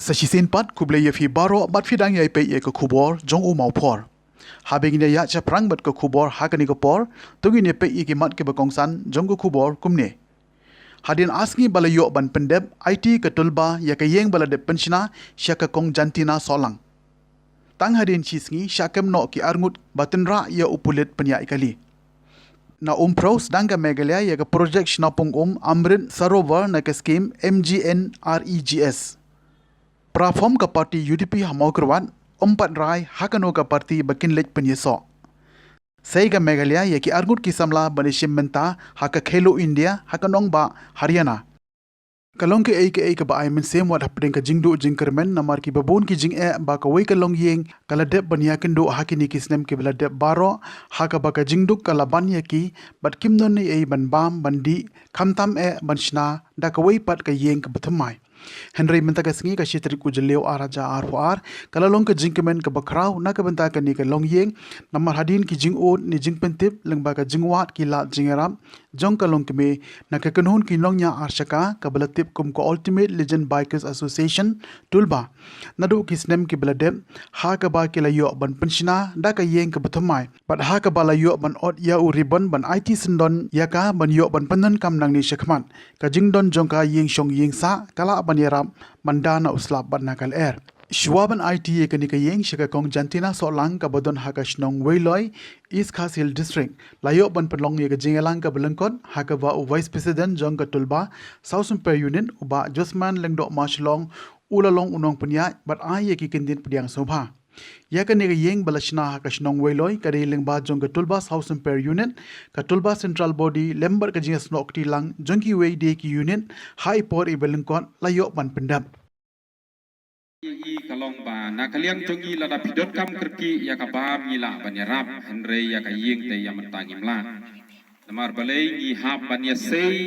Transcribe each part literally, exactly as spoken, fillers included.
Sa shisien pat, khublei ïa phi baroh bad phi dang ïa peit ïa ka khubor jong u Mawphor. Haba ngin ïa ïaid shaphrang bad ka khubor ha kane ka por, to ngin ïa peit ïa ki mat kiba kongsan jong ka khubor kumne. Hadien ar sngi ba la ïoh ban pyndep, aiti ka Tulba ïa ka ïing ba la dep pynshna sha ka Kong Jantina Sohlang. Tang hadien shi sngi, shah kem noh ki arngut ba tynrah ïa u pulit pynïaid kali. Na Umphrew, sdang ka Meghalaya ïa ka projek shna pung um Amrit Sarovar na ka skim M G N R E G S. Para form ka party U D P ha Mawkyrwat, ym pat rai ha kano ka party ba kin leit pynïasoh. Sei ka Meghalaya ïa ki arngut ki samla ban ïashim bynta ha ka Khelo India ha ka nongbah Haryana. Ka long kaei kaei kaba ai mynsiem wat hapdeng ka jingduh jingkyrmen, namar kiba bun ki jingeh ba kawei ka longïing ka la dep ban ïakynduh ha kine ki snem kiba la dep baroh, ha kaba ka jingduk ka la ban ïa ki, bad kim don ei ei ban bam, ban dih, khamtam eh ban shna da kawei pat ka ïing kaba thymmai. Hynrei mynta ka sngi, ka shi tarik u Jylliew ar hajar arphew ar, ka la long ka jingkmen kaba khraw na ka bynta kane ka longïing, namar hadien ki jingud ne jingpyntip lyngba ka jingwad ki lad jingïarap jong ka longkmie na ka kynhun ki nongñiah arshaka kaba la tip kum ka Ultimate Legend Bikers Association, Tulba, naduh ki snem kiba la dep, ha kaba ki la ïoh ban pynshna da ka ïing kaba thymmai, bad ha kaba la ïoh ban ot ïa u ribbon ban aiti syndon ïa ka ban ïoh ban pyndonkam nangne shakhmat. Ka jingdon jong ka ïing shong ïing sah ka lah ban ïarap ban da na u slap bad na ka lyer. Shuwa ban aiti ïa kane ka ïing sha ka Kong Jantina Sohlang kaba don ha ka shnong Weiloi, East Khasi Hills District, la ïoh ban pynlong ïa ka jingïalang kaba lyngkot ha kaba u Vice President jong ka Tulba South Sohpyar Unit, u Bah Josman Lyngdoh Mashillong, u la long u nongpynïaid bad ai ïa ki kyntien pdiang sngewbha. Ïa kane ka ïing ba la shna ha ka shnong Weiloi, ka dei lyngba jong ka Tulba South Sohpyar Unit, ka Tulba Central Body lem bad ka jingïasnoh kti lang jong kiwei de ki unit ha i por iba lyngkot la ïoh ban pyndep. I ka long ba na ka liang jong ngi lada phi donkam kyrkieh ïa ka bam ngi lah ban ïarap, hynrei ïa ka ïing te ïa mynta ngim lah. Namar balei ngi hap ban ïasei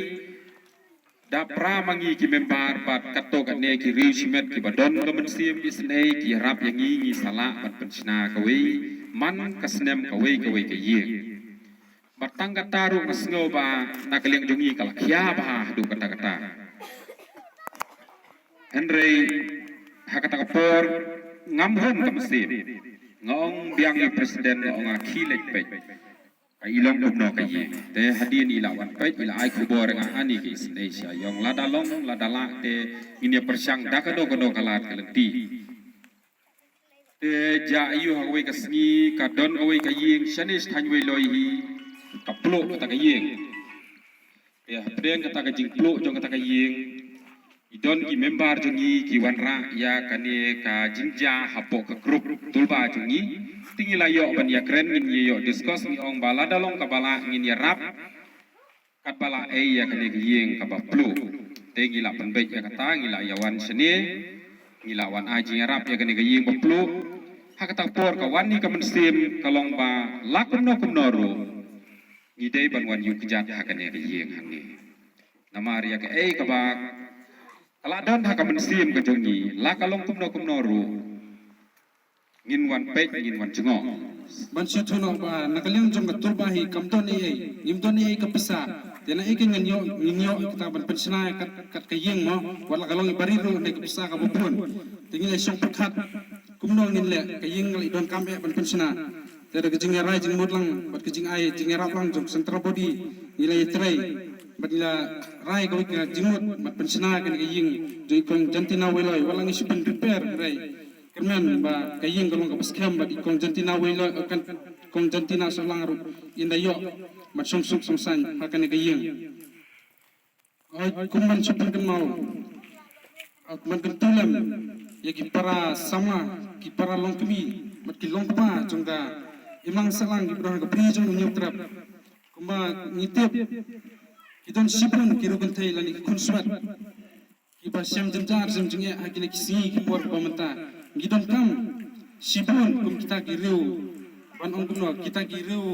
da pra ma ngi ki member bad katto katne ki riew shimet kiba don ka mynsiem isynei ki ïarap ïa ngi, ngi sa lah ban pynshna kawei man ka snem kawei kawei ka ïing. Bad tang katta ruh nga sngew ba na ka liang jong ngi ka la khia bha haduh katta katta. Hynrei ha kata ka por ngam hun ka mynsiem. Nga ong biang ïa u president, nga ong, a khie leit peit. Ka i long kumno ka ïing. Te hadien i la wan peit, i la ai khubor ïa nga, ani ka isynei sha ïong, lada long lada lah te ngin ïa pyrshang da kano kano ka lad ka lynti. Te jia ïa u ha kawei ka sngi ka don kawei ka ïing shane sha thaiñ Weiloi hi, ka pluh kata ka ïing. Te hapdeng kata ka jingpluh jong kata ka ïing, i don ki member jong ngi ki wanrah ïa kane ka jingjia hapoh ka group Tulba jong ngi. Te ngi la ïoh ban ïakren, ngin ïa ïoh discuss, ngi ong ba lada long kaba lah ngin ïarap katba lah ei ïa kane ka ïing kaba pluh. Te ngi la pynbeit ïa kata, ngi la ïa wan shane, ngi la wan ai jingïarap ïa kane ka ïing ba pluh. Ha kata ka por ka wan ïa ka mynsiem ka long ba la kumno kumno ruh ngi dei ban wan ïuh kjat ha kane ka ïing hangne. Namar ïa kaei kaba ka la don ha ka mynsiem ka jong ngi, la ka long kumno kumno ruh, ngin wan peit, ngin wan jngoh. Ban shu thunok ba na ka liang jong ka Tulba hi kam don ei ei, ngim don ei ei ka pisa. Te na ei ka ngin ïoh, ngin ïoh kata ban pynshna kat, kat ka ïing mo, wat la ka long i ba ri ruh ne ka pisa kaba bun. Te ngin ïa shong pyrkhat kumno ngin leh, ka ïing ka la i donkam eh ban pynshna. Te da ka jingïarai jingmut lang bad ka jingai jingïarap lang jong Central Body, ngi la ïatrei bad ngi la rai kawei ka jingmut ban pynshna kane ka ïing jong i Kong Jantina Weiloi, wat la ngi shu pyn repair, hynrei kyrmen ba ka ïing ka long kaba skhem bad i Kong Jantina Weiloi, eh, kan, Kong Jantina Sohlang ruh in da ïoh ban shong suk shong saiñ ha kane ka ïing. Oi, kum ban shu pynkynmaw, oi, ban kyntu lem ïa ki para samla, ki para longkmie bad ki longkpa jong ka imlang sahlang kiba don ha ka bri jong u Hynñiewtrep. Kumba ngi tip, ki don shibun ki riewkynthei lane ki khunswet kiba shem jynjar shem jingeh ha kine ki sngi ki por kiba mynta. Ngi donkam shibun kum kita ki riew, ban ong kumno, kita ki riew,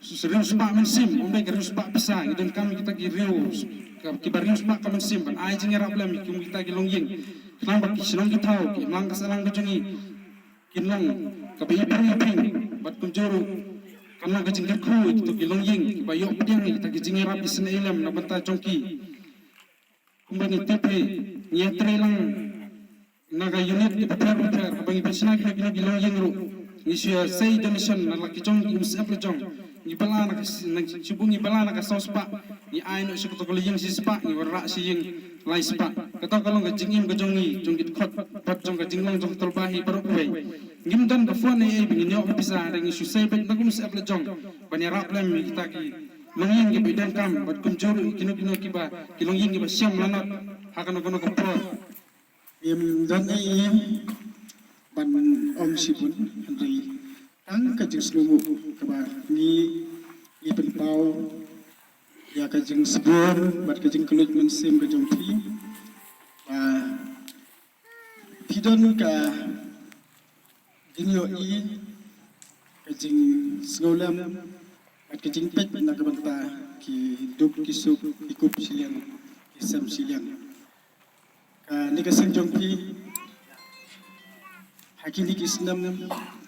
riew spah mynsiem, ym dei ka riew spah pisa, ngi donkam kita ki riew, ka, kiba riew spah ka mynsiem ban ai jingïarap lem kum kita ki longïing. Khnang ba ki shnong ki thaw, ki imlang ka sahlang ka jong ngi kin long kaba ipring ipring bad kumjuh ruh kan long ka jingkyrkhu ïa kito ki longïing kiba ïoh pdiang ïa kita ki jingïarap isynei lem na bynta jong ki. Kumba ngi tip hi, ngi ïatrei lang, Na ka unit ki bapher bapher, haba ngi pynshna kino kino ki longïing ruh, ngi shu ïa sei donation na la ki jong ki umsyep la jong. Ngi bylla na ka s-, na, shu ngi bylla na ka saw spah, ngi ai noh sha kato ka longïing shi spah, ngi wanrah sha ïing lai spah. Kato ka long ka jingim ka jong ngi, jong ki dkhot bad jong ka jinglong jong ka tolba hi baroh kawei. Ngim don ka phone ei ei ba ngin ïoh ka pisa, hynrei ngi shu sei beit na ka umsyep la jong ban ïarap lem ïa kita ki longïing kiba donkam, bad kumjuh ruh kino kino kiba, ki longïing kiba shem lanot ha kano kano ka por. Ngim don ei ei ban ong shibun, hynrei tang ka jingsngewnguh kaba ngi, ngi pynpaw ïa ka jingsbun bad ka jingkylluid mynsiem ka jong phi, ba phi don ka jingïohi, ka jingsngewlem bad ka jingpeit na ka bynta ki duk ki suk, ki kup shiliang, ki sem shiliang. Kane ka seng jong phi, ha kine ki snem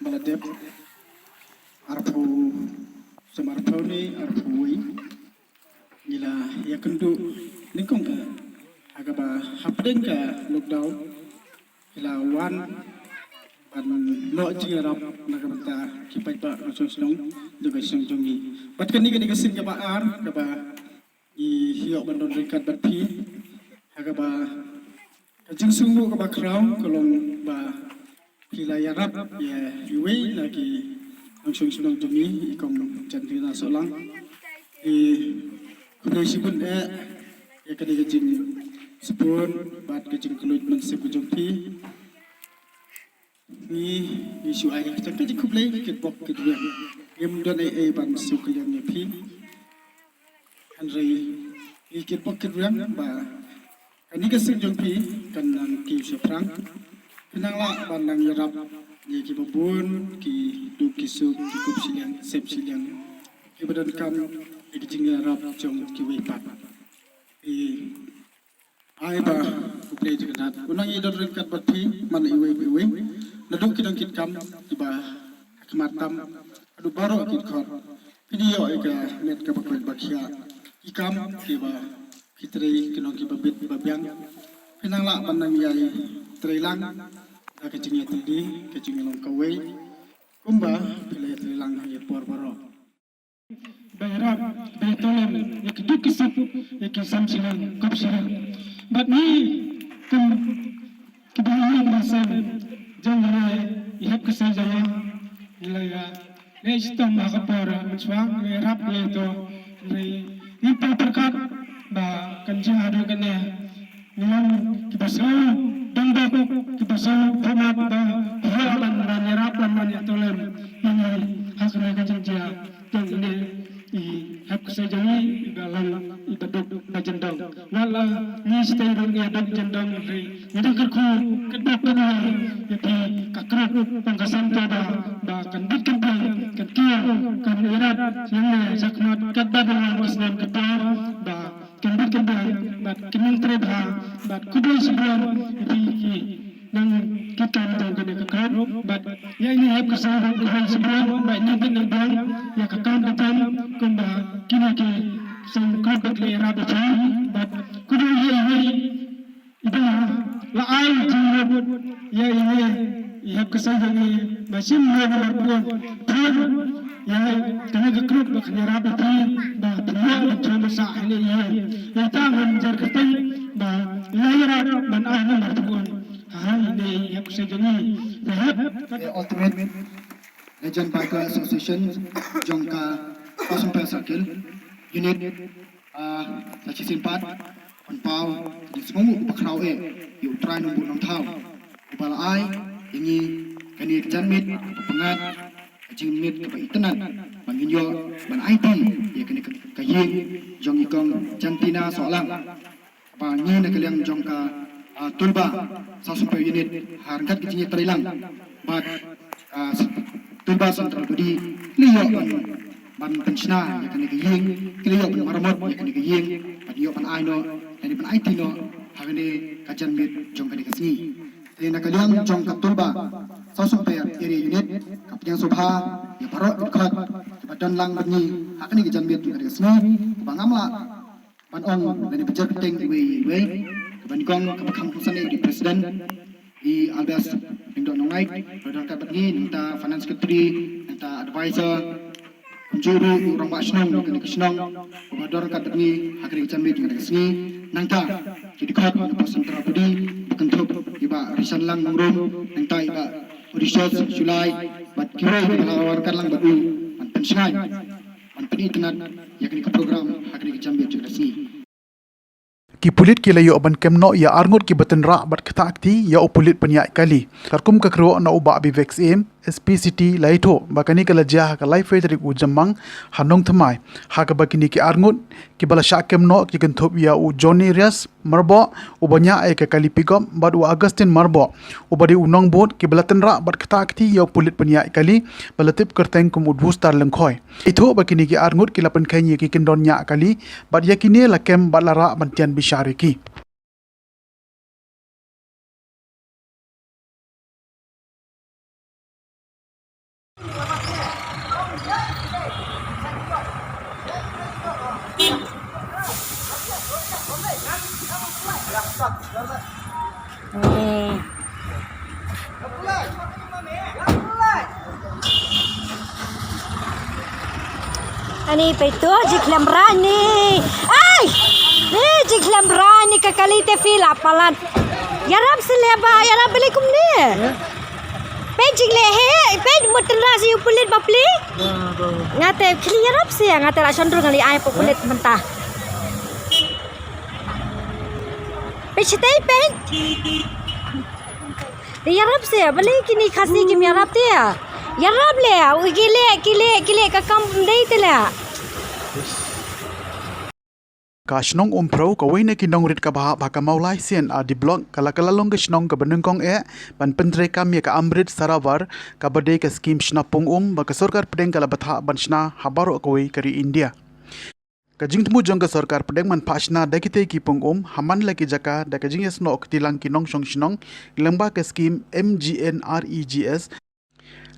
ba la dep, arphew, snem arphew ne arphew wei, ngi la ïakynduh nyngkong eh ha kaba hapdeng ka lockdown, ngi la wan ban noh jingïarap na ka bynta ki paidbah nongshong shnong jong ka shnong jong ngi. Bad kane, kane ka sien kaba ar kaba ngi ïoh ban don ryngkat bad phi, ha kaba ka jingsngewnguh kaba khraw ka long ba phi la ïarap ïa iwei na ki nongshong shnong jong ngi, i Kong Jantina Sohlang. I khublei shibun eh ïa kane ka jingsbun bad ka jingkylluid mynsiem ka jong phi. Ngi, ngi shu ai tang ka jingkhublei kitbok kitrwiang. Ngim don ei ei ban shu kylliang ïa phi, hynrei ngi kitbok kitrwiang ba kane ka seng jong phi kan nang kiew shaphrang. Phi nang lah ban nang ïarap ïa kiba bun ki duk ki suk, ki kup shiliang, sem shiliang, kiba donkam ïa ki jingïarap jong kiwei pat. Phi ai ba U Blei Jaiñtia u nang ïadon ryngkat bad phi man la iwei pa iwei, naduh ki nongkitkam kiba ha khmat tam haduh baroh ki dkhot. Phin ïoh ïa ka met kaba koit ba khiah, ki kam kiba phi trei, ki nong kiba bit ba biang. Phi nang lah ban nang ïai trei lang da ka jingïatylli, ka jinglong kawei, kumba phi la ïatylli lang ha ki por baroh. Ba ïarap, ba ïatylli ïa ki duk ki suk, ïa ki sem shiliang, kup shiliang. Bad ngi kum kiba ïeng ba sem jong ngi, i hep ka seng jong ngi, ngi la ïa leh shitom ha ka por mynshuwa, ngi ïarap ïa ito. Ngi, ngim pyrkhat ba kan jia haduh kane. Ngi long kiba sngew donbok, kiba sngew pynmap ba phi ïoh ban, ban ïarap, ban, ban ïatylli ïa ngi ha kane ka jingjia jong ine i hep ksai jong ngi iba long iba duk ba jyndong. Wat la ngi shatei ruh ngi duk jyndong, hynrei ngi dang kyrkhu, kyrkhu, kyrkhu ïa phi, ka kyrkhu tang ka sem to ba, ba kan bit kan biang, kan kiew, kan ïarap ïa ngi shakhmat katba dang long ka snem ka por ba kan bit kan biang bad kan nang trei bha. Bad khublei shibun ïa phi ki nongkitkam jong kane ka club bad ïa ine i hep ka seng ruh khublei shibun bad nang bit nang biang ïa ka kam ka jam kumba kine ki seng club bad la ïarap ïa phi. Bad khublei ïa i Iba la ai jingmut ïa ine i hep ksai jong ngi ba shim ïa namar bun. Phi ïa kane ka group ba kan ïarap ïa phi ba phi ïoh ban shu masa ha ine i ïing. Ïa ita ngam jer kyrteng ba la ïarap ban ai namar bun ha ine i hep ksai jong ngi. Ba hep ka Ultimate Legend Biker Association jong ka Sawsumper Circle Unit. Ah, sa shisien pat, pynpaw ka jingsngewnguh kaba khraw eh ïa U Trai Nongbuh Nongthaw uba la ai ïa ngi kane ka janmiet kaba pyngngad, ka jingmiet kaba itynnad ba ngin ïoh ban aiti ïa kane ka, ka ïing jong i Kong Jantina Sohlang. Kaba ngi na ka liang jong ka, ah, Tulba Sawsumper Unit ha ryngkat ka jingïatreilang bad, ah, Tulba Central Body ki la ïoh ban, ban pynshna ïa kane ka ïing, ki la ïoh ban maramot ïa kane ka ïing, ban ïoh ban ai noh lane ban aiti noh ha kane ka janmiet jong kane ka sngi. Te na ka liang jong ka Tulba Sawsumper Area Unit, ka pdiang sngewbha ïa baroh ki dkhot kiba don lang bad ngi ha kane ka janmiet jong kane ka sngi, kaba ngam lah ban ong lane ba jer kyrteng iwei ïa iwei, kaba nyngkong kaba kham kongsan ïa i President, I Albert Lyngdoh Nongnait, ba don ryngkat bad ngi, nangta Finance Secretary, nangta Advisor, kumjuh ruh ïa u Rangbah Shnong jong kane ka shnong, ba don ryngkat bad ngi ha kane ka janmiet jong kane ka sngi, nangta ki dkhot na Post Central Pudi, ba kynthup ïa i Bah Rishanlang Nongrum, nangta i Bah Odysseus Shullai, bad kiwei kiba la wan ryngkat lang bad u, ban pynshngaiñ, ban pynitynnad ïa kane ka program ha kane ka janmiet jong kane ka sngi. Ki pulit ki la ïoh ban kem noh ïa arngut kiba tynrah bad ktah kti ïa u pulit pynïaid kali. Katkum ka kyrwoh na u Bah Vivek Syiem, S P City, la ïathuh ba kane ka la jia ha ka laiphew tarik u Jymmang ha Nongthymmai, ha kaba kine ki arngut kiba la shah kem noh ki kynthup ïa u Johnny Rias Myrboh, uba ñiah ïa ka kali pickup, bad u Augustine Myrboh, uba dei u nongbud, kiba la tynrah bad ktah kti ïa u pulit pynïaid kali ba la tip kyrteng kum u Dustar Lyngkhoi. Ïathuh ba kine ki arngut ki la pynkheiñ ïa ki kyndon ñiah kali, bad ïa kine la kem bad la rah ban tian bishar ïa ki. Ani peit to, jingkhlem rah ni. Ai! Ni jingkhlem rah ni ka kali te phi la palat. Ïarap seh leh bah, ïarap balei kumne. Peit jingleh he, peit mut tynrah seh u pulit bapli. Nga te khlieh ïarap seh, nga te la shon rung ngan leit ai pat pulit mynta. Peit shatei peit. Te ïarap seh, balei kine Khasi kim ïarap te. Ïarap leh, u ki leh, ki leh, ki leh ka kam ym dei te leh. Ka shnong Umphrew, kawei na ki nongrit kaba hap ha ka Mawlai C and RD Block, ka la kylla long ka shnong kaba nyngkong eh ban pyntreikam ïa ka Amrit Sarovar, kaba dei ka skhim shna pung um ba ka sorkar pdeng ka la bthah ban shna ha baroh kawei ka ri India. Ka jingthmu jong ka sorkar pdeng ban phah shna da kitei ki pung um ha man la ki jaka da ka jingïasnoh kti lang ki nongshong shnong lyngba ka skhim M G N R E G S,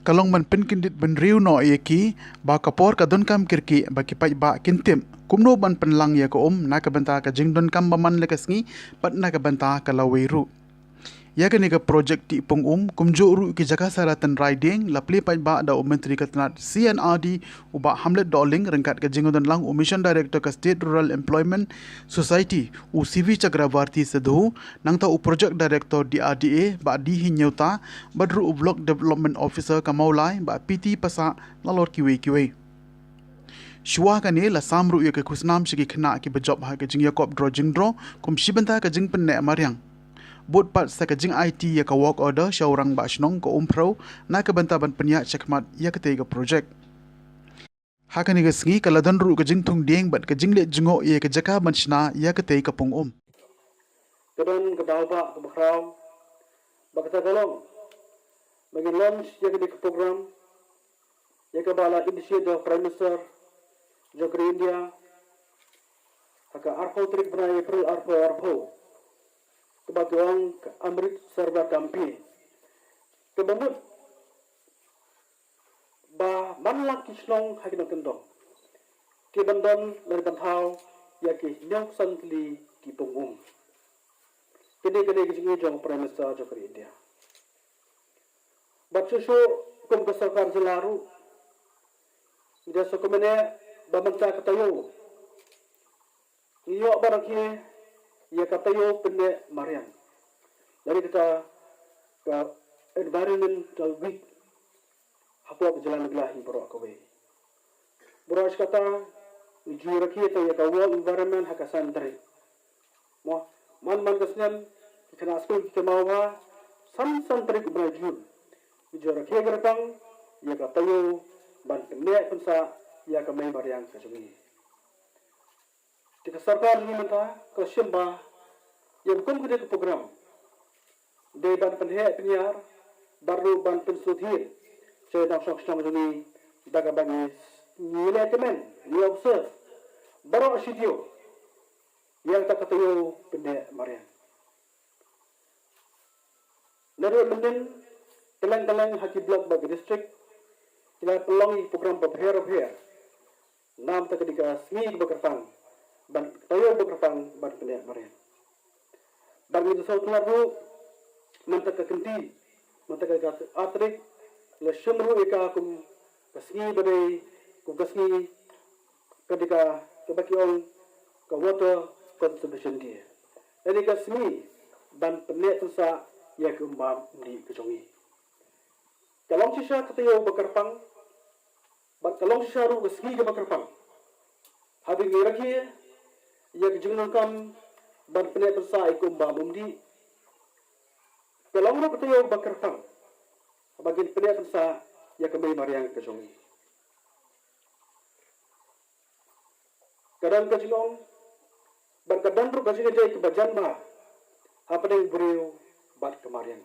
ka long ban pynkyndit bynriew noh ïa ki ba ka por ka donkam kyrkieh ba ki paidbah kin tip kumno ban pynlang ïa ka um na ka bynta ka jingdonkam ba man la ka sngi bad na ka bynta ka lawei ruh. Ïa kane ka projek tih pung um, kumjuh ruh ki jaka sara tynrai dieng, la plie paidbah da u Myntri ka tnad C and RD, u Bah Hamlet Dohling, ryngkat ka jingdon lang u Mission Director ka State Rural Employment Society, u C V Chakravarti Sidhu, nangta u Project Director D R D A, Bah D Hynñiewta, bad ruh u Block Development Officer ka Mawlai, Bah P T Passah, nalor kiwei kiwei. Shuwa kane la sam ruh ïa ka khusnam sha ki khynnah kiba jop ha ka jingïakop draw jingdraw kum shi bynta ka jingpynneh mariang. Bud pat sa ka jingaiti ïa ka work order sha u Rangbah Shnong ka Umphrew na ka bynta ban pynïaid shakhmat ïa katei ka projek. Ha kane ka sngi ka la don ruh ka jingthung dieng bad ka jingleh jngoh ïa ka jaka ban shna ïa katei ka pung um. Ka don ka daw ba kaba khraw ba kata ka long ba ngin launch ïa kane ka program ïa kaba la initiate da u Prime Minister jong ka ri India ha ka arphew tarik bnai April arphew arphew, kaba ki ong ka Amrit Sarovar Campaign. Kaba mut ba man la ki shnong ha ki nongkyndong ki ban don lane ban thaw ïa ki hynñiewphew san tylli ki pung um. Kane ka dei ka jingïeid jong u Prime Minister jong ka ri India. Bad shuh shuh kum ka sorkar jylla ruh ngi da sngewkmen ba mynta ka taïew ngi ïoh ban rakhe ïa ka taïew pynneh mariang lane kata ka Environmental Week hapoh ka jylla Meghalaya hi baroh kawei. Baroh shi katta ngi ju rakhe ïa ka World Environment ha ka san tarik. Mo, man man ka snem ki khynnah skul ki kynmaw ba san san tarik u bnai Jun ngi ju rakhe kyrpang ïa ka taïew ban pynneh pynsah ïa ka mei mariang ka jong ngi. Te ka sorkar jong ngi mynta ka shim ba ïa kum kane ka program dei ban pynheh pynïar bad ruh ban pynsngewthuh sha nongshong shnong jong ngi da kaba ngi leh tymmen, ngi observe baroh shi taïew ïa kata ka taïew pynneh mariang. Naduh mynnin kylleng kylleng ha ki block bad ki district ki la pynlong ïa ki program bapher bapher. Namar kata ka dei ka sngi kaba kyrpang ban, taïew ba kyrpang ban pynneh mariang. Bad ngi sngewtynnat ruh Mynta ka kynti, mynta ka, ka artarik, la shim ruh ïa ka kum ka sngi ba dei, kum ka sngi, ka dei ka, kaba ki ong ka Water Conservation Day. Lane ka sngi ban pynneh pynsah ïa ka um bam um dih ka jong ngi. Ka long shisha ka taïew ba kyrpang, bad ka long shisha ruh ka sngi kaba kyrpang. Haba ngi rakhe ïa ka jingdonkam ban pynneh pynsah ïa ka um bam um dih, ka long ruh ka taïew ba kyrpang haba ngin pynneh pynsah ïa ka mei mariang ka jong ngi. Ka don ka jingong bad ka don ruh ka jingïadei kaba jan bha hapdeng briew bad ka mariang.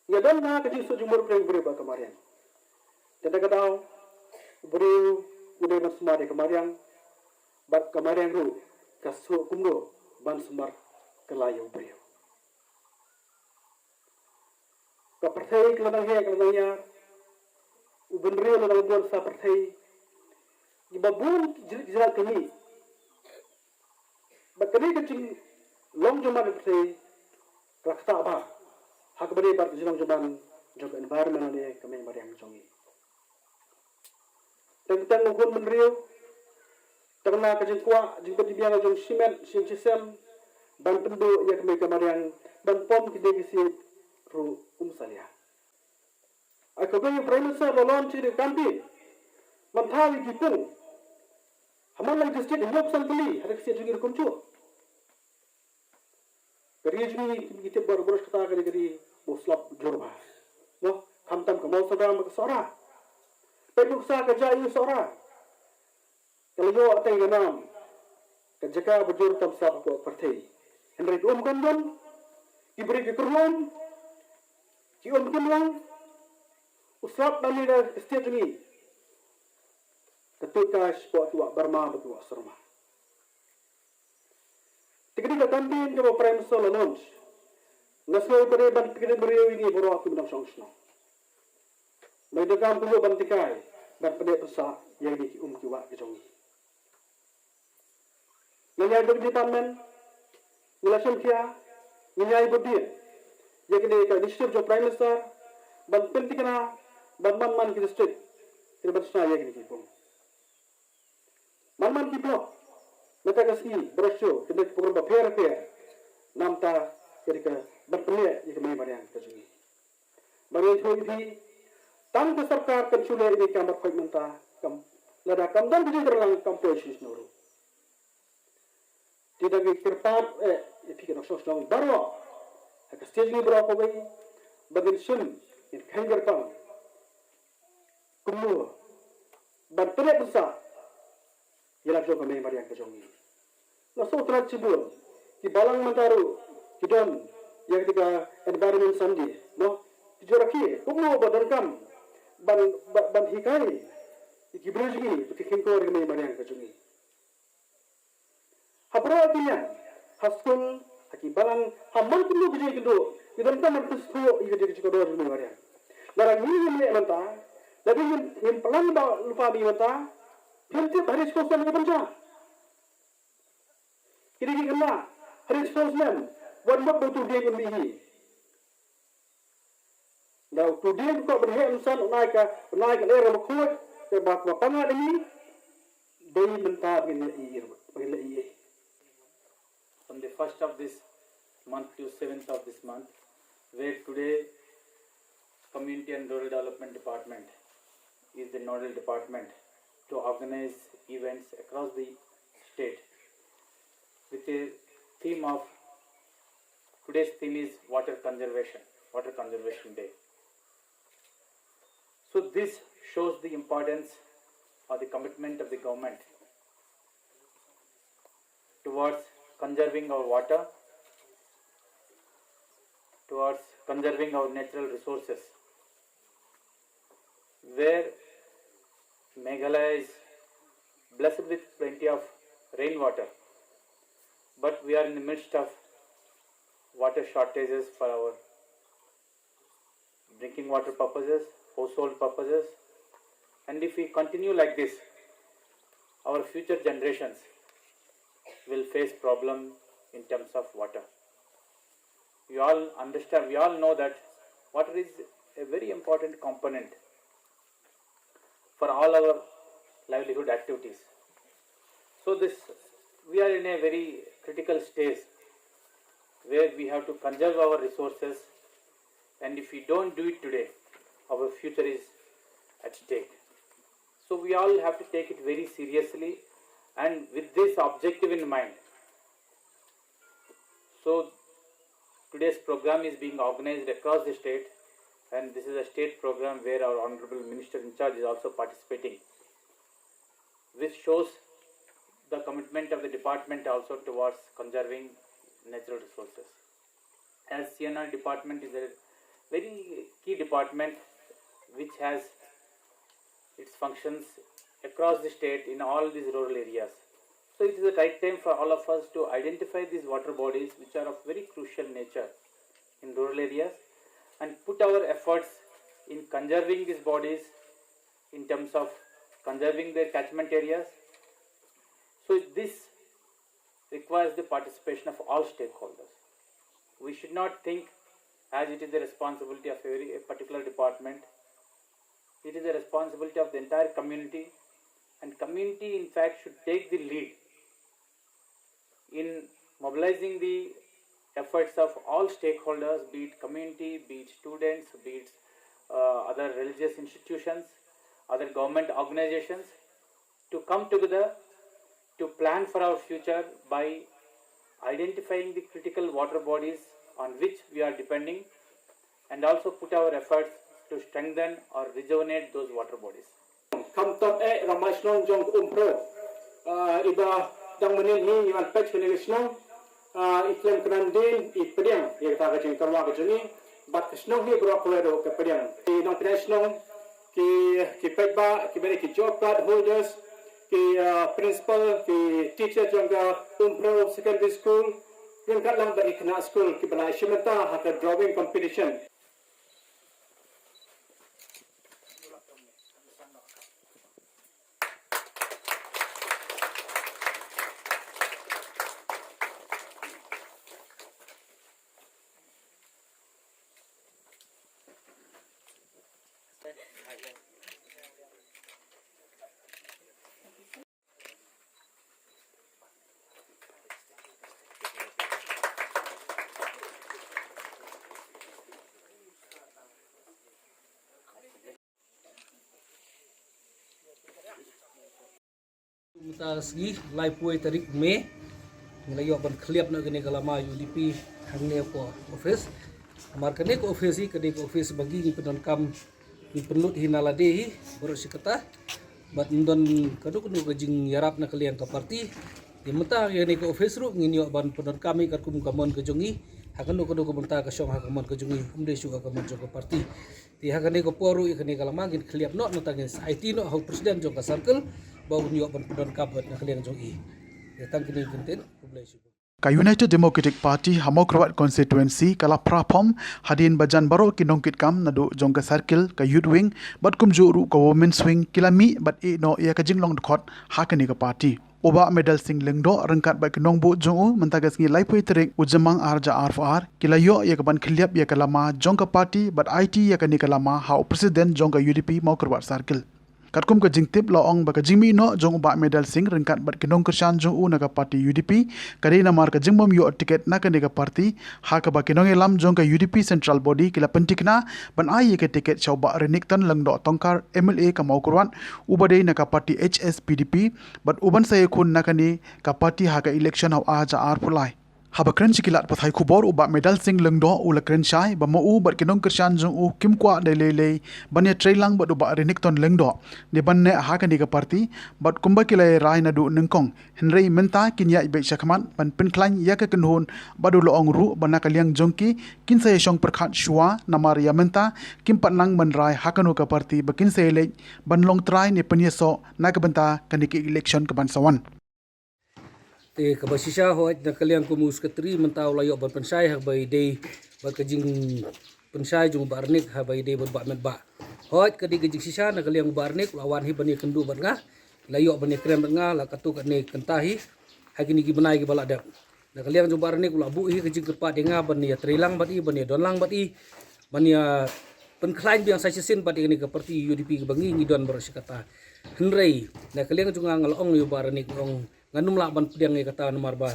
Ïa don na ka jingsuk jingmut pdeng briew bad ka mariang. Te da ka daw, briew u dei ban sumar ïa ka mariang, bad ka mariang ruh ka suk kumno ban sumar ka la ïa u briew. Ka pyrthei ka la dang heh ka la dang ïar, u bynriew la dang bun sa pyrthei. Kiba bun ki jingïarap kine. Bad kane ka jinglong jingman ka pyrthei ka la ktah bha ha kaba dei bad ka jinglong jingman jong ka environment lane ka mei mariang jong ngi. Teng teng u khun bynriew, tang na ka jingkwah jingpynbiang jong shimet shingshisem ban pynduh ïa ka mei ka mariang, ban pom kine ki siej ruh um salia. Ai ka bei Prime Minister la launch ïa ka campaign ban thaw ïa ki pung ha man la ki district hynñiewphew san tylli ha ka state jong ngi ruh kumjuh. Ka ri jong ngi ki tip baroh baroh kata ka ri, ka ri ba slap jur bha. Mo, khamtam ka Mawsynram bad ka Sohra. Peit nuksa ka jaka Sohra. Ka la ïoh tang ka nam ka jaka ba jur tam slap hapoh pyrthei. Hynrei ki um kam don, ki briew ki kyrhong, ki um kim long, u slap na ngi ka state jong ngi. Ka tuid ka shapoh ki wah Burma bad ki wah Surma. Te ka dei ka campaign kaba Prime Minister la launch. Nga sngew ka dei ban pynbna briew ïa ngi baroh ki nongshong shnong. Ba ngi donkam kumno ban tynrai ban pynneh pynsah ïa kine ki um ki wah ki jong ngi. Ngi ïai bud department, ngi la shim khia, ngi ïai bud dien ïa kine ka initiative jong Prime Minister ban pynthikna ban man man ki district, kine ban shna ïa kine ki pung. Man man ki block, mynta ka sngi, briew, kine ki program bapher bapher, namar ka dei ka ban pynneh ïa ka mei mariang ka jong ngi. Ba ngi ïathuh ïa phi, tang ka sorkar kan shu leh ïa ka mar khoit mynta, kam, lada kam don ka jingkyrlang kam poi shisha ruh. Te da ngi kyrpad eh ïa phi ki nongshong shnong baroh ha ka state jong ngi baroh kawei, ba ngin shim, ngin kheiñ kyrpang kumno ban pynneh pynsah ïa la ka jong ka mei mariang ka jong ngi. Nga sngewthuh shibun ki balang mynta ruh ki don ïa ka Environment Sunday, no? Ki ju rakhe kumno ba donkam ban, ban, ban hikai ïa ki briew jong ngi ba ki kheiñkor ïa ka mei mariang ka jong ngi. Ha baroh ki liang, ha skul, ha ki balang, ha man kumno ki jingkynduh, ki donkam ban pynsngewthuh ïa ka jingkordor jong ka mei mariang. Lada ngi ngim leh mynta, lada ngim, ngim pynlang ba lypa mih mynta, phim tip ha ri sngewsem ngi pynjah. Ki dei ki khynnah ha ri sngewsem, wat mut ba utu u dieng un mih hi. Nga utu u dieng u kwah ban heh mynsan, u nai ka, u nai ka lyer kaba khuid, kaba, kaba panga da ngi. Dei mynta ba ngin leh ei ei, ba ngin leh ei ei. From the first of this month to seventh of this month, where today Community and Rural Development Department is the nodal department to organize events across the state with the theme of, today's theme is Water Conservation, Water Conservation Day. So this shows the importance or the commitment of the government towards conserving our water, towards conserving our natural resources, where Meghalaya is blessed with plenty of rainwater, but we are in the midst of water shortages for our drinking water purposes, household purposes. And if we continue like this, our future generations will face problem in terms of water. We all understand, we all know that water is a very important component for all our livelihood activities. So this, we are in a very critical stage where we have to conserve our resources, and if we don't do it today, our future is at stake. So we all have to take it very seriously, and with this objective in mind, so today's program is being organized across the state, and this is a state program where our Honorable Minister in charge is also participating, which shows the commitment of the department also towards conserving natural resources. As C N R department is a very key department which has its functions across the state in all these rural areas. So it is the right time for all of us to identify these water bodies which are of very crucial nature in rural areas and put our efforts in conserving these bodies in terms of conserving their catchment areas. So this requires the participation of all stakeholders. We should not think as it is the responsibility of a very a particular department. It is the responsibility of the entire community, and community in fact should take the lead in mobilizing the efforts of all stakeholders, be it community, be it students, be it uh, other religious institutions, other government organizations, to come together to plan for our future by identifying the critical water bodies on which we are depending and also put our efforts to strengthen or rejuvenate those water bodies. Kam tam eh ramai shnong jong ka Umphrew. Ah, iba dang mynnin hi ngi wan peit kane ka shnong. Ah, i khlem kynran din i pdiang ïa kata ka jingkyrwa ka jong i. Bad ka shnong hi baroh kawei ruh ka pdiang. Ki nongpdiang shnong, ki ki paidbah, ki bad ki job card holders, ki ah, principal, ki teacher jong ka Umphrew Secondary School. Ryngkat lang bad ki khynnah skul kiba la ïashim bynta ha ka drawing competition. Mynta ka sngi laiphew tarik May, ngi la ïoh ban khliap na kane ka lama U D P hangne hapoh office. Namar kane ka office hi, kane ka office ba ngi ngi pyndonkam, ngi pynlut hi na lade hi baroh shi katta. Bad ym don kano kano ka jingïarap na ka liang ka party. Te mynta kane ka office ruh ngin ïoh ban pyndonkam hi katkum ka mon ka jong ngi. Ha kano kano ka bynta ka shong ha ka mon ka jong ngi, ym dei shuh ha ka mon jong ka party. Te ha kane ka por ruh ïa kane ka lama ngin khliap noh, nangta ngin sa aiti noh ha u president jong ka circle ba un ïoh ban pyndonkam bad na ka liang jong i. Te tang kine kyntien, khublei shibun. Ka United Democratic Party ha Mawkyrwat Constituency ka la pra phom hadien ba jan baroh ki nongkitkam naduh jong ka circle, ka Youth Wing bad kumjuh ruh ka Women's Wing ki la mih bad ïeh noh ïa ka jinglong dkhot ha kane ka party. U Bah Medal Singh Lyngdoh ryngkat bad ki nongbud jong u mynta ka sngi laiphew tarik u Jymmang ar hajar arphew ar ki la ïoh ïa ka ban khliap ïa ka lama jong ka party bad aiti ïa kane ka lama ha u president jong ka U D P Mawkyrwat Circle. Katkum ka jingtip la ong ba ka jingmih noh jong u Bah Medal Singh ryngkat bad ki nongkyrshan jong u na ka party U D P ka dei namar ka jingbym ïoh tiket na kane ka party, ha kaba ki nongïalam jong ka U D P Central Body ki la pynthikna ban ai ïa ka tiket sha u Bah Renikton Lyngdoh Tongkhar, M L A ka Mawkyrwat, uba dei na ka party H S P D P, bad uban sa ïakhun na kane ka party ha ka election ha u ar hajar arphew lai. Haba kren sha ki lad pathai khubor, u Bah Medal Singh Lyngdoh u la kren shai ba ma u bad ki nongkyrshan jong u kim kwah da lei lei ban ïatreilang bad u Bah Renikton Lyngdoh ne ban neh ha kane ka party, bad kumba ki la rai naduh nyngkong. Hynrei mynta kin ïaid beit shakhmat ban pynkhlaiñ ïa ka kynhun bad u la ong ruh ba na ka liang jong ki kin sa ïashong pyrkhat shuwa namar ïa mynta kim pat nang ban rai ha kano ka party ba kin sa ïaleit ban long trai ne pynïasoh na ka bynta kane ka election ka ban sa wan. Te kaba shisha hooid na ka liang kum u secretary mynta u la ïoh ban pynshai haba ïadei bad ka jingpynshai jong u Bah Renik haba ïadei bad Bah Metbah. Hooid ka dei ka jingshisha na ka liang u Bah Renik u la wan hi ban ïakynduh bad nga. La ïoh ban ïakren bad nga la katto katne kynta hi ha kine ki bnai kiba la dep. Na ka liang jong Bah Renik u la buh hi ka jingkyrpad ïa nga ban ïa trei lang bad i, ban ïa don lang bad i, ban ïa pynkhlaiñ biang sa shisien bad ïa kane ka party U D P kaba ngi ngi don baroh shi katta. Hynrei na ka liang jong nga nga la ong ïa u Bah Renik, nga ong ngan ym lah ban pdiang ïa kata namar ba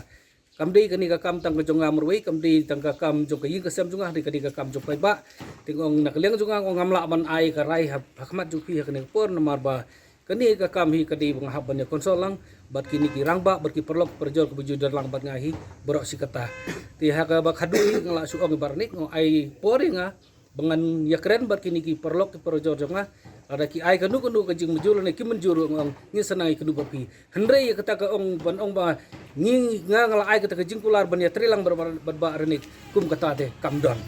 kam dei kane ka kam tang ka jong nga marwei, kam dei tang ka kam jong ka ïing ka sem jong nga, hynrei ka dei ka kam jong paidbah. Te nga ong na ka liang jong nga nga ong ngam lah ban ai ka rai ha, ha khmat jong phi ha kane ka por namar ba kane ka kam hi ka dei ba nga hap ban ïa consult lang bad kine ki rangbah bad ki paralok parajor kiba ju don lang bad nga hi baroh shi katta. Te ha kaba khatduh hi nga la shu ong ïa Bah Renik, nga ong ai por ïa nga ba ngan ïakren bad kine ki paralok ki parajor jong nga. Lada ki ai kano kano ka jingmynjur ne kim mynjur, nga ong ngin sa nang ïakynduh bad phi. Hynrei ïa kata ka ong ban ong ba ngi, nga nga la ai kata ka jingkular ban ïa trei lang bad, bad, bad Bah Renik, kum kata te kam don.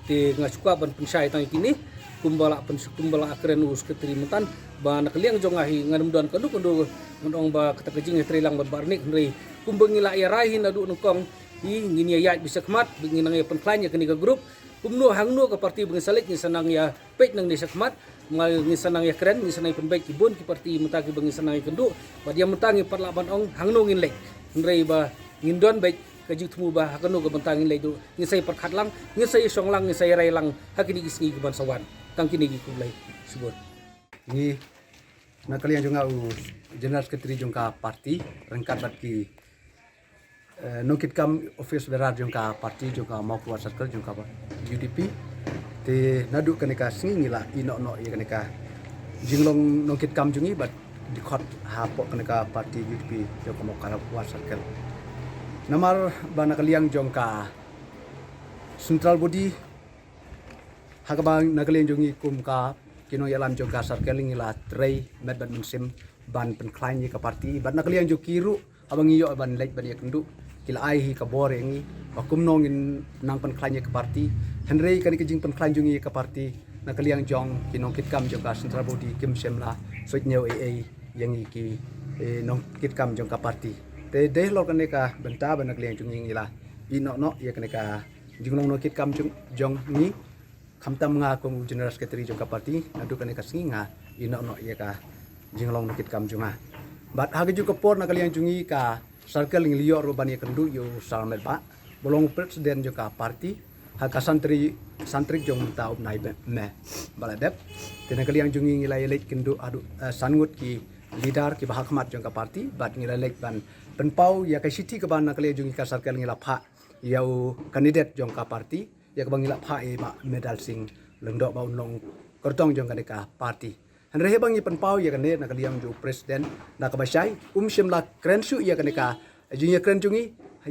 Te nga shu kwah ban pynshai tang ïa kine, kumba la pyn, kumba la kren u secretary mynta, ba na ka liang jong nga hi ngan ym don kano kano ban ong ba kata ka jingïatrei lang bad Bah Renik, hynrei kumba ngi la ïa rai hi naduh nyngkong, hi ngin ïa ïaid beit sha khmat, ba ngin nang ïa pynkhlaiñ ïa kane ka group. Kumno hangno ka party ba ngin sa leit, ngin sa nang ïa peit nangne sha khmat, ma ngin sa nang ïa kren, ngin sa nang ïa pynbeit ki bun ki party mynta kiba ngin sa nang ïa kynduh. Bad ïa mynta ngim pat lah ban ong hangno ngin leit, hynrei ba ngin don beit ka jingthmu ba ha kano ka bynta ngin leit duh, ngin sa ïa pyrkhat lang, ngin sa ïa shong lang, ngin sa ïa rai lang ha kine ki sngi kiban sa wan. Tang kine ki, khublei shibun. Ngi na ka liang jong nga u General Secretary jong ka party ryngkat bad ki eh, nongkitkam office bearer jong ka party jong ka Mawkyrwat Circle jong ka U D P. Te naduh kane ka sngi ngi la ïeh noh noh ïa kane ka jinglong nongkitkam jong ngi bad dkhot hapoh kane ka party U D P jong ka Mawkyrwat Circle. Namar ba na ka liang jong ka central body, ha kaba na ka liang jong ngi kum ka ki nongïalam jong ka circle ngi la trei met bad mynsiem ban pynkhlaiñ ïa ka party, bad na ka liang jong ki ruh haba ngi ïoh ban leit ban ïakynduh, ki la ai hi ka bor ïa ngi ba kumno ngin nang pynkhlaiñ ïa ka party. Hynrei kane ka jingpynkhlaiñ jong ngi ïa ka party na ka liang jong ki nongkitkam jong ka central body kim shym la suidñiew ei ei ïa ngi ki, eh, nongkitkam jong ka party. Te dei halor kane ka bynta ba na ka liang jong ngi ngi la ïeh noh noh ïa kane ka jinglong nongkitkam jong, jong ngi. Khamtam nga kum u General Secretary jong ka party, naduh kane ka sngi nga ïeh noh noh ïa ka jinglong nongkitkam jong nga. Bad ha kajuh ka por na ka liang jong ngi ka circle ngi la ïoh ruh ban ïakynduh ïa u Sir Metbah ba long u president jong ka party ha ka san tarik, san tarik jong mynta u bnai May ba la dep. Te na ka liang jong ngi ngi la ïaleit kynduh haduh, eh, san ngut ki leader kiba ha khmat jong ka party, bad ngi la leit ban pynpaw ïa ka shithi kaba na ka liang jong ngi ka circle ngi la phah ïa u candidate jong ka party, ïa kaba ngi la phah ïa i Bah Medal Singh Lyngdoh ba un long kyrtong jong kane ka party. Hynrei haba ngi pynpaw ïa kane na ka liang jong u president, na kaba shai um shym la kren shuh ïa kane ka jingïakren jong ngi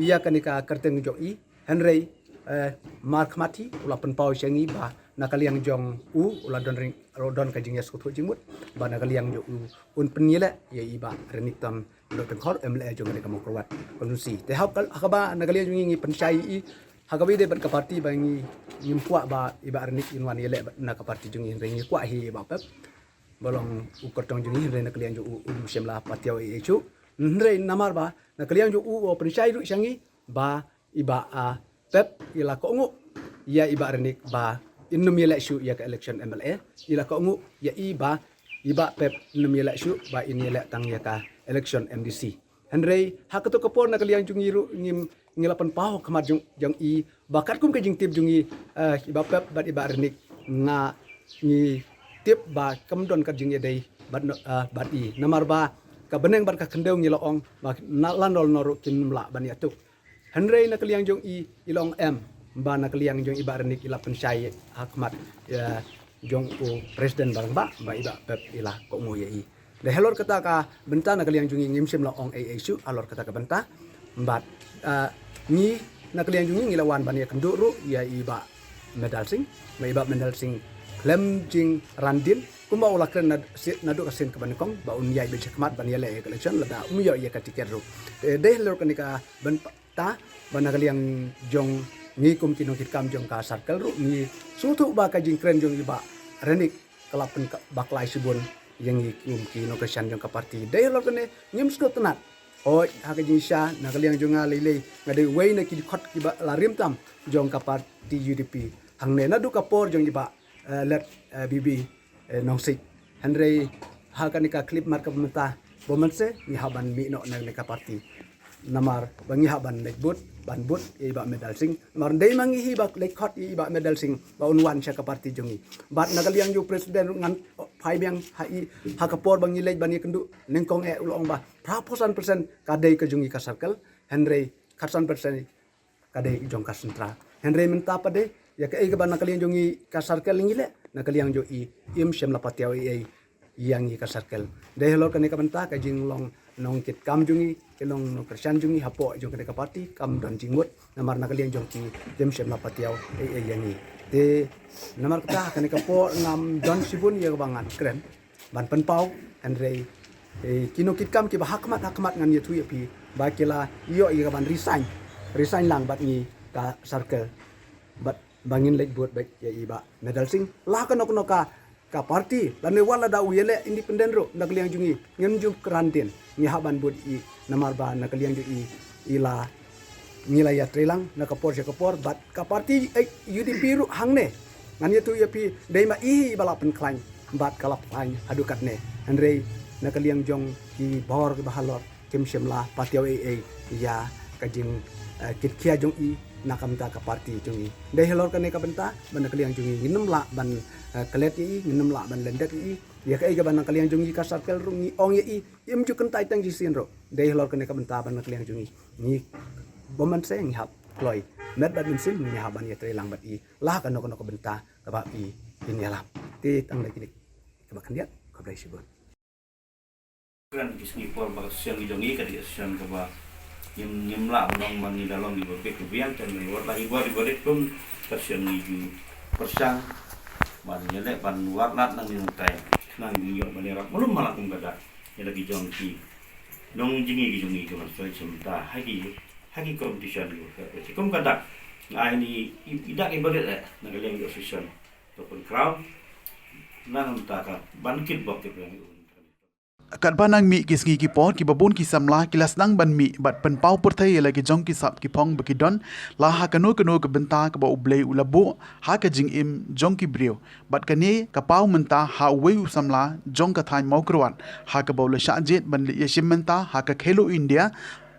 ïa kane ka kyrteng jong i. Hynrei, eh, markhmat hi u la pynpaw sha ngi ba na ka liang jong u u la don ring, u la don ka jingïasngewthuh jingmut ba na ka liang jong u un pynïaleh ïa i Bah Renikton Lyngdoh Tyngkhorn, M L A jong kane ka Mawkyrwat constituency. Te ha kaba na ka liang jong ngi ngi pynshai ïa i ha kaba ïadei bad ka party ba ngi, ngim kwah ba i Bah Renik in wan ïaleh na ka party jong ngi, hynrei ngi kwah hi i Bah Pep ba long u kyrtong jong ngi, hynrei na ka liang jong u um shym la patiaw ei ei shuh. Hynrei namar ba na ka liang jong u u pynshai ruh sha ngi ba i Bah, ah, Pep i la kohnguh ïa i Bah Renik ba in ym ïaleh shuh ïa ka election M L A, i la kohnguh ïa i ba i Bah Pep in ym ïaleh shuh ba in ïaleh tang ïa ka election M D C. Hynrei ha kato ka por na ka liang jong ngi ruh ngim, ngi la pynpaw ha khmat jong, jong i ba katkum ka jingtip jong ngi, eh, i Bah Pep bad i Bah Renik nga ngi tip ba kam don ka jingïadei bad, eh, bad i. Namar ba ka bneng bad ka khyndew ngi la ong ba na lano lano ruh kin ym lah ban ïathuh. Hynrei na ka liang jong i, i la ong em ba na ka liang jong i Bah Renik i la pynshai ha khmat, eh, jong u president ba rangbah ba i Bah Pep i la kohnguh ïa i. Dei halor kata ka bynta na ka liang jong ngi ngim shym la ong ei ei shuh halor kata ka bynta. Bad, ah, ngi na ka liang jong ngi ngi la wan ban ïakynduh ruh ïa i Bah Medal Singh, ba i Bah Medal Singh khlem jingran dien kumba u la kren nad-, si-, naduh ka sien kaba nyngkong ba un ïaid beit sha khmat ban ïaleh ïa ka election lada um ïoh ïa ka tiket ruh. Te dei halor kane ka bynta ta ba na ka liang jong ngi kum ki nongkitkam jong ka circle ruh ngi sngewthuh ba ka jingkren jong i Bah Renik ka la pynbakla shibun ïa ngi kum ki nongkyrshan jong ka party. Dei halor kane ngim sngewtynnat. Hooid, ha ka jingshisha na ka liang jong nga lei lei nga dei uwei na ki dkhot kiba la rim tam jong ka party U D P. Hangne naduh ka por jong i Bah, eh, Late, eh, B B, eh, Nongsiej. Hynrei ha kane ka khyllipmat kaba mynta, ba mynse ngi hap ban mih noh na kane ka party. Namar ba ngi hap ban leit bud, ban bud ïa i Bah Mehdal Sing. Namar dei ma ngi hi ba leit khot ïa i Bah Mehdal Sing ba un wan sha ka party jong ngi. Bad na ka liang jong u president ngan phai biang ha i, ha ka por ba ngi leit ban ïakynduh nyngkong eh u la ong ba phra phew san percent ka dei ka jong ngi ka circle, hynrei khatsan percent ka dei jong ka central. Hynrei mynta pat de ïa kaei kaba na ka liang jong ngi ka circle ngi leh, na ka liang jong i im shym la patiaw ei ei ïa ngi ka circle. Dei halor kane ka bynta ka jinglong nongkitkam jong ngi, ki nong nongkyrshan jong ngi hapoh jong kane ka party kam don jingmut, namar na ka liang jong ki im shym la patiaw ei ei ïa ngi. Te namar kata ha kane ka por ngam don shibun ïa kaba ngan kren ban pynpaw, hynrei, eh, ki nongkitkam kiba ha khmat ha khmat ngan ïathuh ïa phi ba ki la ïoh ïa ka ban resign, resign lang bad ngi ka circle, bad ba ngin leit bud bad ïa i Bah Mehdal Sing. La kano kano ka, ka party lane wat lada u ïaleh independent ruh na ka liang jong ngi ngim ju kren dien, ngi hap ban bud i, namar ba na ka liang jong i, i la ngi la ïatreilang na ka por sha ka por bad ka party, eh, U D P ruh hangne. Ngan ïathuh ïa phi, dei ma i hi ba la pynkhlaiñ bad ka la phaiñ haduh katne. Hynrei na ka liang jong ki bor kiba halor kim shym la patiaw ei ei ïa ka jing, eh, kitkhia jong i na ka bynta ka party jong i. Dei halor kane ka bynta ba na ka liang jong i ngin ym lah ban, eh, klet ïa i, ngin ym lah ban lyndet ïa i. Ïa kaei kaba na ka liang jong i ka circle ruh ngi ong ïa i, im ju kyntait tang shisien ruh. Dei halor kane ka bynta ba na ka liang jong i ngi bym ban seng, ngi hap kloi met bad mynsiem, ngi hap ban ïatreilang bad i la kano kano ka bynta kaba i, in ïalap. Te tang da kine kiba khyndiat, khublei shibun. Kren ki sngi por ba ka session ki jong i ka dei ka session kaba ngim, ngim lah ban ong ba ngi da long kiba bit kiba biang, te ngi wat la i bor i bor i kum ka session ngi ju pyrshang ban ïaleh ban wad lad na ngi nongtai khnang ngi ïoh ban ïarap malu mala kum ka dak ïa la ki jong ki nongjngi ki jong i kiban soi sha mynta ha ki, ha ki competition ki ba, kum ka dak nga ai ni i, i dak i ba rit eh na ka liang jong session. To pynkhraw na ka bynta ka ban kitbok ki ba ngi. Katba nang mih ki sngi ki por, kiba bun ki samla ki la sdang ban mih bad pynpaw pyrthei ïa la ki jong ki sap ki phong ba ki don, la ha kano kano ka bynta kaba U Blei u la buh ha ka jingim jong ki briew. Bad kane ka paw mynta ha uwei u samla jong ka thaiñ Mawkyrwat, ha kaba u la shah jied ban leit ïashim bynta ha ka Khelo India,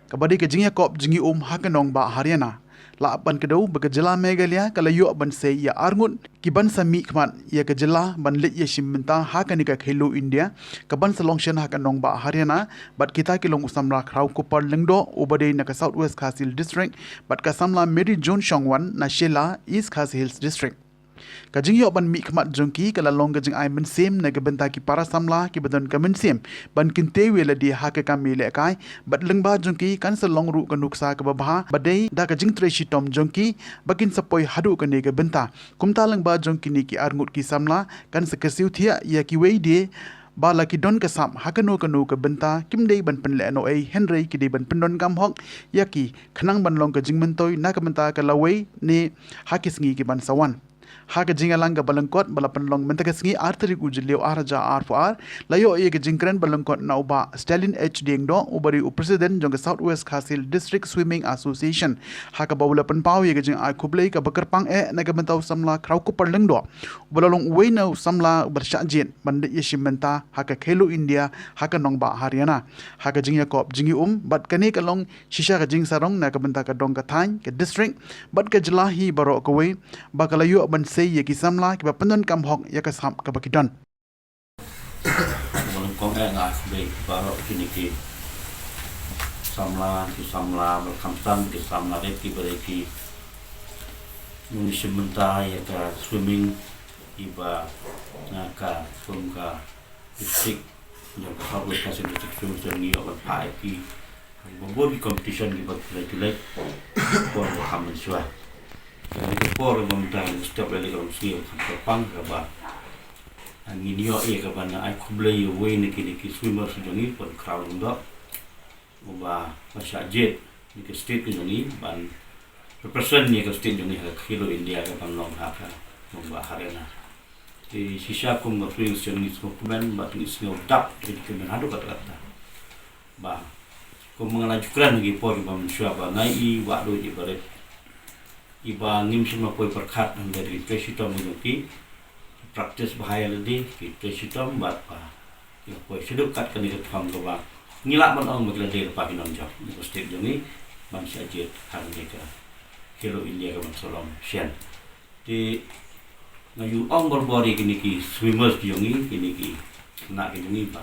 kaba dei ka jingïakop jingïaum ha ka nongbah Haryana. La ap ban kdew ba ka jylla Meghalaya ka la ïoh ban sei ïa arngut kiban sa mihkhmat ïa ka jylla ban leit ïashim bynta ha kane ka Khelo India, kaban sa long shen ha ka nongbah Haryana, bad kita ki long u samla Khrawkupar Lyngdoh uba dei na ka South West Khasi Hills District, bad ka samla Mary June Shongwan na Shella, East Khasi Hills District. Ka jingïoh ban mihkhmat jong ki ka la long ka jingai mynsiem na ka bynta ki para samla kiba don ka mynsiem ban kyntiew ïa lade ha ka kam ïalehkai, bad lyngba jong ki kan sa long ruh ka nuksa kaba bha ba dei da ka jingtrei shitom jong ki ba kin sa poi haduh kane ka bynta. Kumta lyngba jong kine ki arngut ki samla kan sa kyrsiew thiah ïa kiwei de ba la ki don ka sap ha kano kano ka bynta, kim dei ban pynlehnohei hynrei ki dei ban pyndonkam hok ïa ki khnang ban long ka jingmyntoi na ka bynta ka lawei ne ha ki sngi kiban sa wan. Ha ka jingïalang kaba lyngkot ba la pynlong mynta ka sngi ar tarik u Jylliew ar hajar arphew ar, la ïoh ïa ka jingkren ba lyngkot na u Bah Stalin H Diengdoh uba dei u President jong ka South West Khasi Hills District Swimming Association, ha kaba u la pynpaw ïa ka jingai khublei kaba kyrpang eh na ka bynta u samla Khrawkupar Lyngdoh uba la long uwei na u samla uba shah jied ban leit ïashim bynta ha ka Khelo India ha ka nongbah Haryana, ha ka jingïakop jingïaum, bad kane ka long shisha ka jingsarong na ka bynta ka dong ka thaiñ, ka district bad ka jylla hi baroh kawei, ba ka la ïoh ban sei ïa ki samla kiba pyndonkam hok ïa ka sap kaba ki don. Ba long kong eh nga khublei baroh kine ki samla, ki samla ba kham tam, ki samla rit kiba dei ki nongshim bynta ïa ka swimming kiba na ka kum ka district jong ka South West Khasi District, shu shu ngi ïoh ban phah ïa ki ba bun ki competition kiba ki la, ki la por ba kham mynshuwa. Kane ka por ba mynta ngi stop ïa ka long sngi ba kham kyrpang kaba ngin ïoh ïa kaba nang ai khublei ïa uwei na kine ki swimmers jong ngi, Pon Khrawlyngdoh, uba, ba shah jied na ka state ka jong ngi ban represent ïa ka state jong ngi ha ka Khelo India kaban long ha ka nongbah Haryana. Te shisha kum ka swimmers jong ngi sngewkmen bad ngi sngew dap, ngi kmen haduh katta katta. Ba kum nga la ju kren ha ki por kiba mynshuwa ba nga i wah duh i barit, iba ngim shym la poi pyrkhat hynrei ki trei shitom jong ki, ki practice bha ïa lade, ki trei shitom bad ba ki la poi shaduh kat kane ka thong kaba Ngi lah ban ong ba ki la dei lypa ki nongjop na ka state jong ngi ban shah jied ha kane ka Khelo India ka ban sa long shen. Te nga ju ong barabor ïa kine ki swimmers ki jong ngi, kine ki khynnah ki jong ngi ba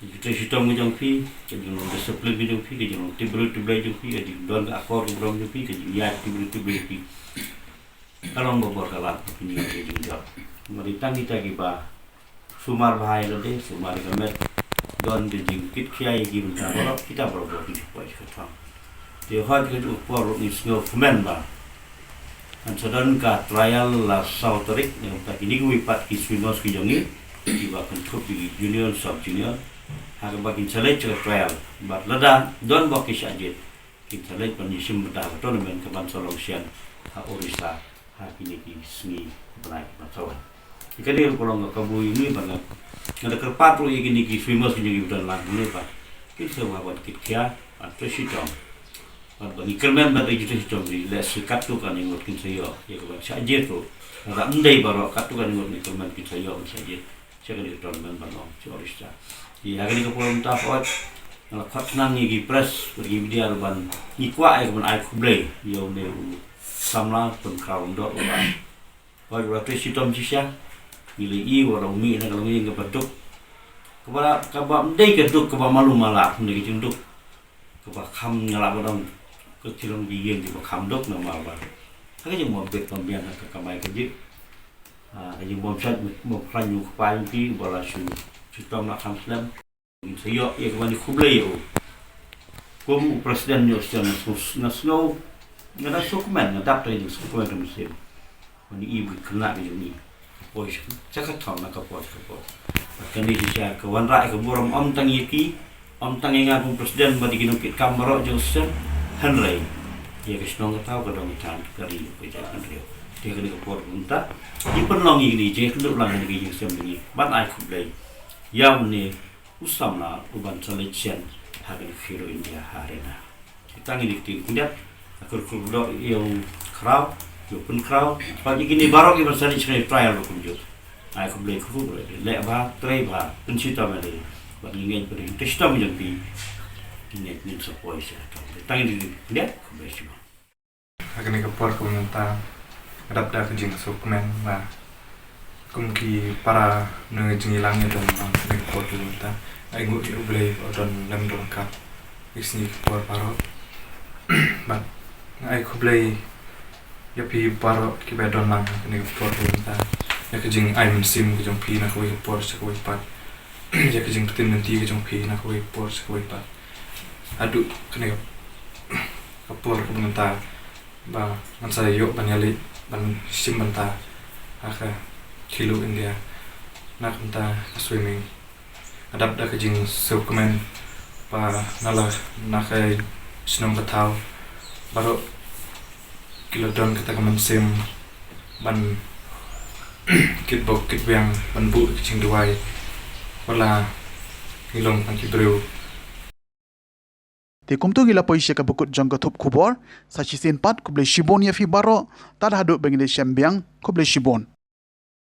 ka jingtrei shitom ka jong phi, ka jinglong discipline ka jong phi, ka jinglong tip briew tip Blei jong phi, ka jingdon ka akor ka burom jong phi, ka jingïaid tip briew tip Blei jong phi, ka long barabor ka lad ba phin ïoh ïa ka jingjop. Namar tang kita kiba sumar bha ïa lade, sumar ïa ka met, don ka jingkitkhia ïa ki bynta baroh, kita baroh ki ju poi sha ka thong. Te hooid ka juh ka por ruh ngi sngewkmen ba ngan sa don ka trial la saw tarik, na ka bynta kine kiwei pat ki swimmers ki jong ngi kiba kynthup ïa ki junior, sub junior, ha kaba kin sa leit sha ka trial. Bad lada don ba ki shah jied, kin sa leit ban ïashim bynta ha ka tournament ka ban sa long shen ha Orissa ha kine ki sngi bnai ki ban sa wan. Ïa kane ruh ka long ka kabu ïa ngi ba nga, nga da kyrpad ruh ïa kine ki swimmers ki jong ngi ba don lang hangne ba kin sa wan ban kitkhia, ban trei shitom. Bad ba ngi kyrmen bad ïa ki trei shitom, lehse katto katne ngut kin sa ïoh ïa ka ban shah jied ruh. Lada ym dei baroh, katto katne ngut ngi kyrmen kin sa ïoh ban shah jied sha kane ka tournament ban long sha Orissa. Te ha kane ka por mynta hooid nga la khot khnang ïa ki press bad ki media ruh ba ngi kwah ïa ka ban ai khublei ïa une u samla Pynkhraw Lyngdoh uba hooid u la trei shitom shisha. Ngi la ïohi ba u la mih na ka longïing kaba duk, kaba, kaba ym dei ka duk kaba malu mala, hynrei ka jingduk kaba kham, nga lah ban ong ka ki long ki ïing kiba kham duk namar ba ha ka jingbym bit bym biang ha ka kamai kajih, ha ka jingbym shait bym khlaiñ u kpa jong ki uba la shu shitom la kham slem. Ngin sa ïoh ïa ka ban ïakhublei ïa u kum u president jong u seng. Nga sngew, nga sngew, nga dang sngewkmen, nga dap tang ïa ka jingsngewkmen ka mynsiem. Ban ïohi ba ki khynnah ki jong ngi poi sha ka thong na ka por sha ka por. Bad kane shisha ka wanrah ïa ka burom ym tang ïa ki, ym tang ïa nga kum president bad ïa ki nongkitkam baroh jong u seng, hynrei ïa ka shnong ka thaw, ka dong ka thaiñ, ka ri ka jaid ka briew. Te kane ka por mynta ngi pynlong ïa kine, jingïakynduh lang ïa kine ki jingshem jong ngi ban ai khublei ïa une u samla u ban sa leit shen ha kane ka Khelo India ha Haryana. Te tang ïa kine ki ktien khyndiat, nga kyrkhu kyrdoh ïa u Khraw, ïa u Pynkhraw, bad ïa kine baroh ki ban sa leit sha kane ka trial ruh kumjuh. Ai khublei kyrkhu kyrdoh, leh bha, trei bha, pynshitom ïa lade. Bad ngi ngeit ba da ka jingshitom jong phi, ngi ngeit ngin sa poi sha ka thong. Te tang ïa kine ki ktien khyndiat, khublei shibun. Ha kane ka por kaba mynta nga dap da ka jingsngewkmen ba kum ki para nongïalam ïa don lang ha kane ka por kaba mynta, nga ainguh ïa U Blei ba u don lem don ryngkat ïa ki sngi ki por baroh. Bad nga ai khublei ïa phi baroh kiba don lang ha kane ka por kaba mynta, ïa ka jingai mynsiem ka jong phi na kawei ka por sha kawei pat, ïa ka jingpyntip lynti ka jong phi na kawei ka por sha kawei pat. Haduh kane ka por kaba mynta ba ngan sa ïoh ban ïaleit ban shim bynta ha ka Khelo India na ka bynta ka swimming. Nga dap da ka jingsngewkmen ba na la, na ka shnong ka thaw baroh ki la don kata ka mynsiem ban kitbok kitbiang, ban buh ka jingduwai, wat la ngi long tang ki briew. Te kumto ngi la poi sha kaba kut jong ka thup khubor. Sa shisien pat khublei shibun ïa phi baroh, tad haduh ba ngin ïashem biang, khublei shibun.